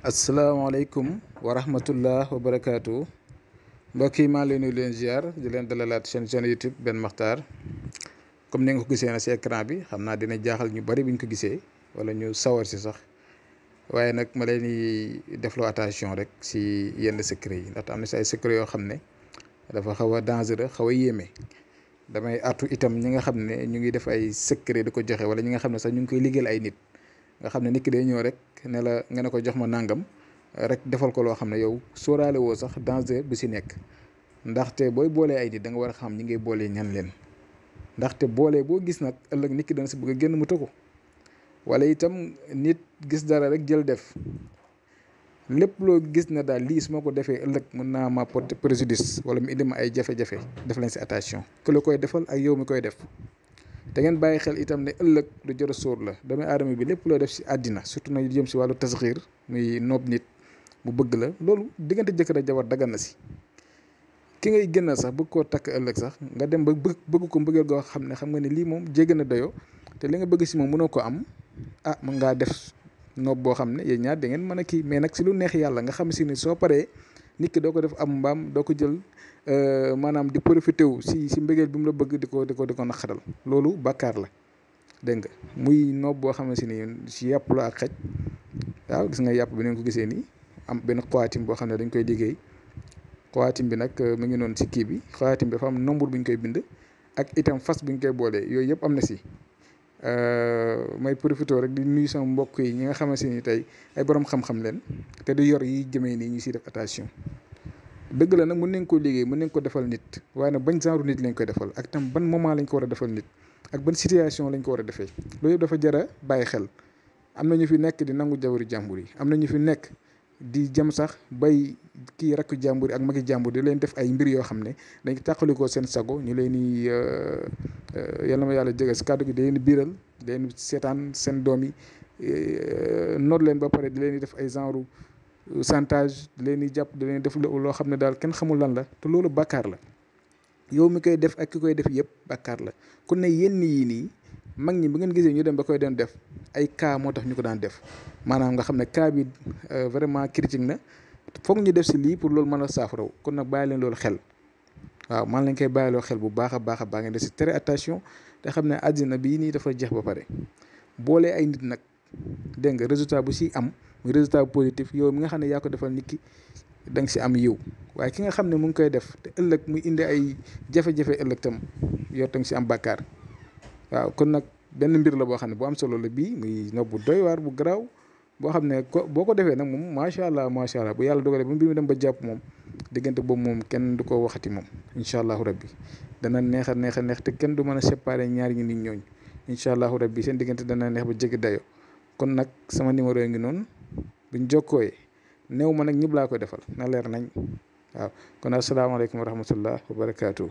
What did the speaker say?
asalaamaaleykum wa rahmatullah wa barakaatu mbokk yi maa leen nuyu leen ziar di leen dalalaat seen chaîne YouTube Ben Makhtar comme ni nga ko gisee na si écran bi xam naa dina jaaxal ñu bari buñ ko gisee wala ñu sawar si sax waaye nag ma leen di defloo attention rek si yenn secret yi ndaxte am na si ay secret yoo xam ne dafa xaw a dangereux xaw a yéeme damay artu itam ñi nga xam ne ñu ngi def ay secret di ko joxe wala ñi nga xam ne sax ñu ngi koy liggéeyal ay nit. nga xam ne nit ki day ñëw rek ne la nga ne ko jox ma nàngam rek defal ko loo xam ne yow sóoraale woo sax danger bi si nekk ndaxte booy boolee ay nit da nga war a xam ñi ngay boolee ñan leen ndaxte boolee boo gis nag ëllëg nit ki dana si bëgg a génn mu tëkku wala itam nit gis dara rek jël def lépp loo gis ne daal lii su ma ko defee ëllëg mën naa ma porter préjudice wala mu indi ma ay jafe-jafe def leen si attention que la koy defal ak yow mi koy def. da ngeen bàyyi xel itam ne ëllëg lu jar a sóor la doomu aadama bi lépp loo def si àddina surtout nag jëm si wàllu tasxiir muy noob nit mu bëgg la loolu diggante jëkkër ak jabar dagan na si ki ngay génnal sax bëgg koo takk ëllëg sax nga dem ba bëgg ko mbëggeel goo xam nga ne lii moom jéggi na doyo te li nga bëgg si moom mënoo ko am mën ngaa def noob boo xam ne yéen ñaar da ngeen mën a kii mais nag si lu neex yàlla nga xam si ni soo paree nit ki doo ko def am mbaam doo ko jël maanaam di profité wu si mbëggeel bi mu la bëgg di ko naqaral loolu bàkkaar la dégg nga muy noob boo xam ne si ni si yàpp la ak xaj waaw gis nga yàpp bi ngeen ko gisee nii am benn xawaatim boo xam ne dañ koy liggéey xawaatim bi nag mu ngi noonu si kii bi xawaatim bi dafa am nombre bu ñu koy bind ak itam fas bu ñu koy boolee yooyu yëpp am na si may profité rek di nuyu sama mbokk yi ñi nga xamante ni tey ay borom xam-xam leen te du yor yi jëmee nii ñu siy def attention. dëgg la nag mën nañ ko liggéey mën nañ ko defal nit waaye nag bañ genre nit lañ koy defal ak tam ban moment lañ ko war a defal nit ak ban situation lañ ko war a defee loolu yëpp dafa jar a bàyyi xel am na ñu fi nekk di nangu jabaru jàmbur yi am na ñu fi nekk di jëm sax bay kii rakku jàmbur yi ak magi jàmbur di leen def ay mbir yoo xam ne dañ tàqalikoo seen sago ñu leen di yal na ma yàlla jege si kàddu gi di leen di biiral di leen seetaan seen doom yi noot leen ba pare di leen di def ay genre chantage di leen di jàpp di leen def loo xam ne daal kenn xamul lan la te loolu bàkkaar la yow mi koy def ak ki koy def yëpp bàkkaar la kon ne yenn yii nii mag ñi bu ngeen gisee ñu dem ba koy doon def ay cas moo tax ñu ko daan def maanaam nga xam ne cas bi vraiment critique na foog ñu def si lii pour loolu mën a saafaraw kon nag bàyyi leen loolu xel waaw man lañ koy bàyyiloo xel bu baax a baax a baax ngeen def si très attention te xam ne àddina bii nii dafa jeex ba pare boolee ay nit nag dégg nga résultat bu si am muy résultat positif yow mi nga xam ne yaa ko defal nit ki da nga si am yiw waaye ki nga xam ne mu ngi koy def te ëllëg muy indi ay jafe-jafe ëllëg tam yow tam si am bàkkaar waaw kon nag benn mbir la boo xam ne bu am solo la bii muy nob bu doy waar bu garaaw boo xam ne boo ko defee nag moom macha allah bu yàlla dogalee ba mbir mi dem ba jàpp moom diggante boobu moom kenn du ko waxati moom incha allahu rabbi dana neex a neex te kenn du mën a séparer ñaari nit ñooñu incha allahu rabbi seen diggante dana neex ba jéggi dayo kon nag sama numéro yi ngi noonu buñ jokkooyee néew ma nag ñëpp laa koy defal na leer nañ waaw kon asalaamaaleykum wa rahmatullah wa barakaatu.